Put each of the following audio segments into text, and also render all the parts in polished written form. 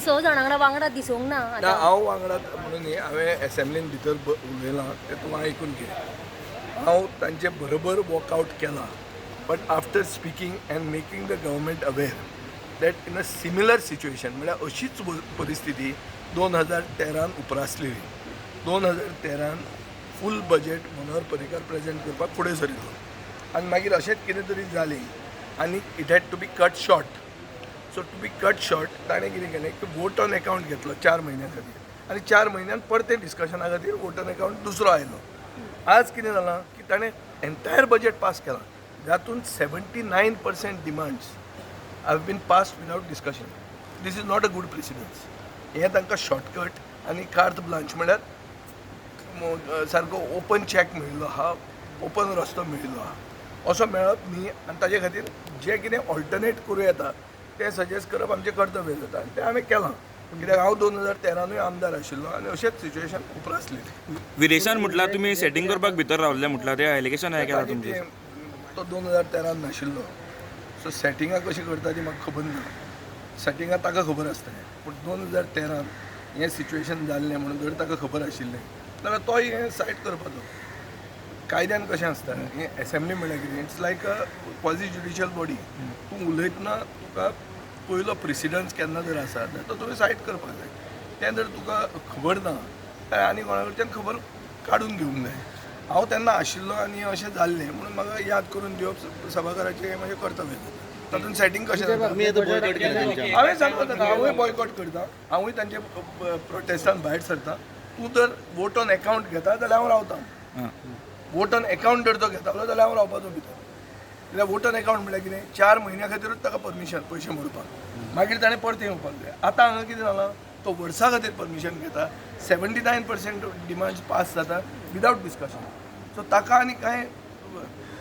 स जाणां वांगडा वांगडा दिसूंक ना. ना. आतां हांव वांगडा म्हणून न्ही, हांवें एसेंब्लीन भितर उलयलां तें तूं आयकून घे. हांव तांचे बरोबर वॉकआवट केला, but after speaking and making the government aware that in a similar situation, म्हळ्यार अशीच परिस्थिती 2013न उप्रासलेली. 2013न फूल बजेट मनोहर पर्रीकार प्रेजेंट करपाक फुडें सरिल्लो आनी मागीर अशेंच कितें तरी जालें आनी it had to be cut short. So to be cut short, ताणें कितें केलें की वोट ऑन अकावंट घेतलो 4 म्हयन्यां खातीर आनी 4 म्हयन्यान परतें डिस्कशना खातीर वोट ऑन अकावंट दुसरो आयलो. आज कितें जालां की ताणें एंटायर बजेट पास केलां, जातून 79% demands have been passed without discussion. This is not a good precedence. हें तांकां शॉर्टकट आनी कार्त ब्लांच, म्हळ्यार सारको ओपन चॅक मेळिल्लो आहा, ओपन रस्तो मेळिल्लो आहा, असो मेळप न्ही. आनी ताजे खातीर जें कितें ऑल्टरनेट करूं येता तें सजेस्ट करप आमचें कर्तव्य जाता आनी तें हांवें केलां, कित्याक हांव 2013नूय आमदार आशिल्लो आनी अशेंच सिच्युएशन उप्रासलें. विरेशान म्हटल्यार तुमी सेटींग करपाक भितर रावल्ले म्हटल्यार ते एलिगेशन हांवें केलां तुमचेर. तो 2013न नाशिल्लो, सो सेटिंगां कशीं करता ती म्हाका खबर ना. सेटिंगां ताका खबर आसतलें, पूण 2013न हें सिच्युएशन जाल्लें म्हणून जर ताका खबर आशिल्लें जाल्यार तोय हें सायड करपाचो. कायद्यान कशें आसता, हें एसेंब्ली म्हणल्यार कितें, it's like a quasi judicial body. तूं उलयतना तुका पयलो प्रिसिडन्स केन्ना जर आसा जाल्यार तो तुवें सायड करपाक जाय. तें जर तुका खबर ना जाल्यार आनी कोणा कडच्यान खबर काडून घेवंक जाय. हांव तेन्ना आशिल्लो आनी अशें जाल्लें म्हणून म्हाका याद करून दिवप सभाघराचें हें म्हजें कर्तव्य जाता. तातूंत सेटींग कशें जाता? तुमी आतां बॉयकॉट केला तेंच्या. हांवें सांगता, हांवूय बॉयकॉट करता, हांवूय तांचे प्रोटेस्टान भायर सरता. तूं जर वोट ऑन एकावंट घेता जाल्यार हांव रावता. वोट ऑन एकावंट जर तो घेतालो जाल्यार हांव रावपाचो भितर, कित्याक वोट ऑन एकावंट म्हणल्यार कितें, 4 म्हयन्या खातीरूच ताका परमिशन, पयशे मोडपाक. मागीर ताणें परतें येवपाक जाय. आतां हांगा कितें जालां, तो वर्सा खातीर परमिशन घेता, 79% डिमांड्स पास जाता विदावट डिस्कशन. सो ताका आनी कांय,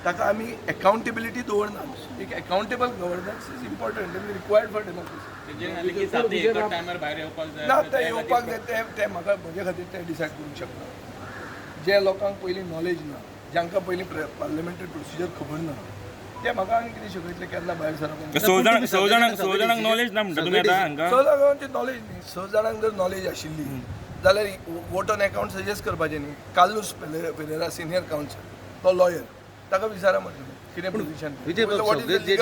ताका आमी एकाउंटेबिलिटी दवरना. एक accountable governance is important and required for democracy. ना, ते येवपाक जाय. ते ते म्हाका म्हजे खातीर ते डिसायड करूंक शकना. जे लोकांक पयलीं नॉलेज ना, जांकां पयलीं पार्लमेंटरी प्रोसिजर खबर ना, ते म्हाका आनी कितें शिकयतले केन्ना भायर सरप? स जाणांक नॉलेज ना म्हणटा तुमी आतां हांकां. स जाणांची नॉलेज न्ही. स जाणांक जर नॉलेज आशिल्ली जाल्यार वोट ऑन अकाउंट सजेस्ट करपाचें न्ही. कार्लूस पेरेरा, सिनियर कावन्सल, तो लॉयर, ताका विचारा मरे तुमी कितें पोझिशन. विजय बाब, सगळे जे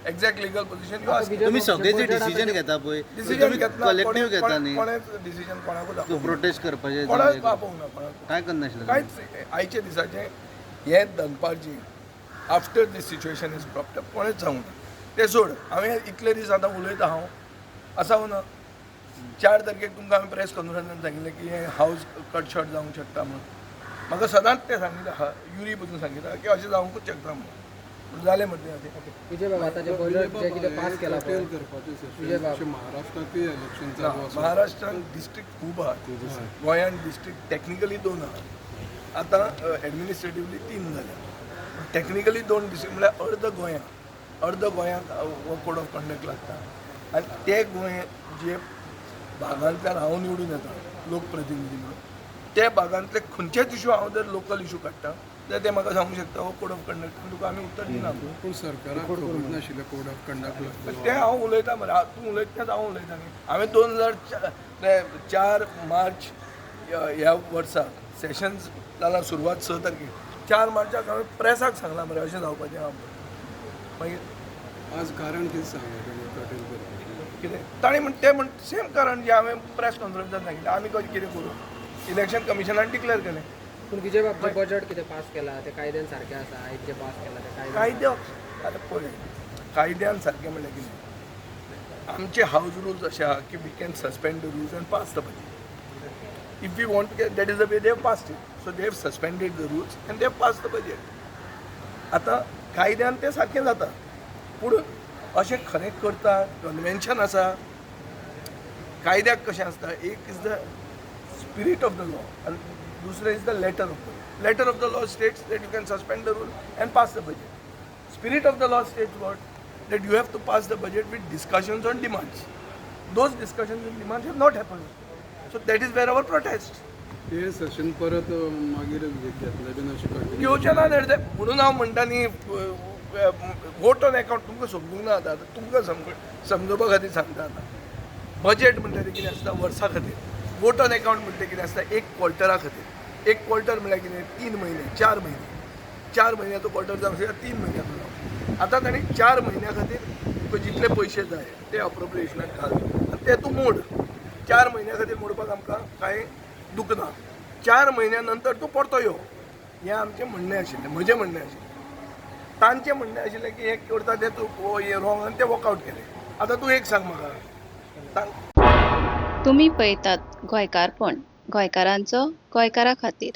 एक्झॅक्ट लिगल पोझिशन. तुमी सगळे जे डिसिजन घेता पळय, डिसिजन तुमी घेतना कलेक्टीव घेता न्ही. कोणेच डिसिजन कोणाकूच दाखोवंक ना. प्रोटेस्ट करपाचे. कोणाक आपोवंक ना कोणाक. काय करनाशिल्लें? कांयच. आयच्या दिसाचें हें दनपारचें, after this situation is cropped, कोणेच सांगूंक ना. तें सोड, हांवें इतले दीस आतां उलयता हांव आसा ना. 4 तारखेक तुमकां हांवें प्रेस कॉन्फरन्सान सांगिल्लें की हें हावज कट शॉर्ट जावंक शकता म्हणून. म्हाका सदांच तें सांगिल्लें आहा, युरी पसून सांगिल्लें की अशें जावंकूच शकता म्हणून. पूण जालें मरे तें. विजय बाब, आता जे बजेट जे कितें पास केला पळय. करपाचें विजय बाब. सेशन, महाराष्ट्रांतूय इलेक्शन ना, चालू आसा. महाराष्ट्रान डिस्ट्रिक्ट खूब आहात. गोंयांत डिस्ट्रिक्ट टॅक्निकली दोन आहात, आतां एडमिनिस्ट्रेटिवली तीन जाल्या. टॅक्निकली दोन डिस्ट्रिक्ट म्हळ्यार अर्द गोंयांत, अर्द गोंयांत हो कोड ऑफ कंडक्ट लागता. आनी ते गोंय जे भागांतल्यान हांव निवडून येता लोकप्रतिनिधी म्हणून, ते भागांतले खंयचेच इशू हांव जर लोकल इशू काडटा जाल्यार ते म्हाका सांगूंक शकता, हो कोड ऑफ कंडक्ट तुका आमी उत्तर दिना. पूण सरकाराक खबर नाशिल्लें कोड ऑफ कंडक्ट लागतलो? ते हांव उलयतां मरे. तूं उलयता तेंच हांव उलयता न्ही. हांवें 2004 मार्च ह्या वर्सा सेशन्स जाला सुरवात 6 तारखेक, 4 मार्चाक हांवें प्रेसाक सांगलां मरे अशें जावपाचें आहा म्हणून. मागीर आज कारण कितें सांगलें तेणी कटेल करपाचें? कितें ताणें म्हण तें म्हण सेम कारण जें हांवें प्रेस कॉन्फरन्सान सांगिल्लें. आमी कशें कितें करूं? इलेक्शन कमिशनान डिक्लेर केलें. पूण विजय बाब, जे बजेट कितें पास केला ते कायद्यान सारकें आसा? आयज जे पास केला ते कायद्यान? कायद्या, आतां पळय, कायद्यान सारकें म्हणल्यार कितें, आमचे हावज रुल्स अशे आहा की we can suspend the rules and pass the budget if we want to. That is the way they have passed it. So they have suspended the rules and they have passed the budget. आतां कायद्यान तें सारकें जाता, पूण अशें खरें करता? Convention आसा. कायद्याक कशें आसता, एक is the spirit of the law आनी दुसरें is the letter of the law. Letter of the law states that you can suspend the rule and pass the budget. Spirit of the law states what? That you have to pass the budget with discussions on demands. Those discussions on demands have not happened. So that is where our protest. ते सेशन परत मागीर घेतले बीन अशें continue? घेवचे ना रे ते. म्हणून हांव म्हणटा न्ही, वोट ऑन अकाउंट तुमकां समजूंक ना. आतां तुमकां समजोवपा खातीर सांगता. आतां बजेट म्हणटा तें कितें आसता वर्सा खातीर. वोट ऑन अकावंट म्हणटा कितें आसता एक क्वॉर्टरा खातीर. एक क्वॉर्टर म्हणल्यार कितें, 3 म्हयने, 4 म्हयने. 4 म्हयन्याचो क्वॉर्टर जावंक शकता, 3 म्हयन्याचो जावं. आतां तांणी 4 म्हयन्या खातीर तुका जितले पयशे जाय ते अप्रोप्रिएशनाक घाल आनी ते तूं मोड. 4 म्हयन्या खातीर मोडपाक आमकां कांय दुखना. 4 म्हयन्या नंतर तूं परतो यो, हें आमचें म्हणणें आशिल्लें, म्हजें म्हणणें आशिल्लें. तांचें म्हणणें आशिल्लें की हें करता तें तूं हें रॉंग आनी ते वॉकआवट केलें. आतां तूं एक सांग म्हाका तुमी पळयतात गोंयकारपण, गोंयकारांचो गोंयकारा खातीर.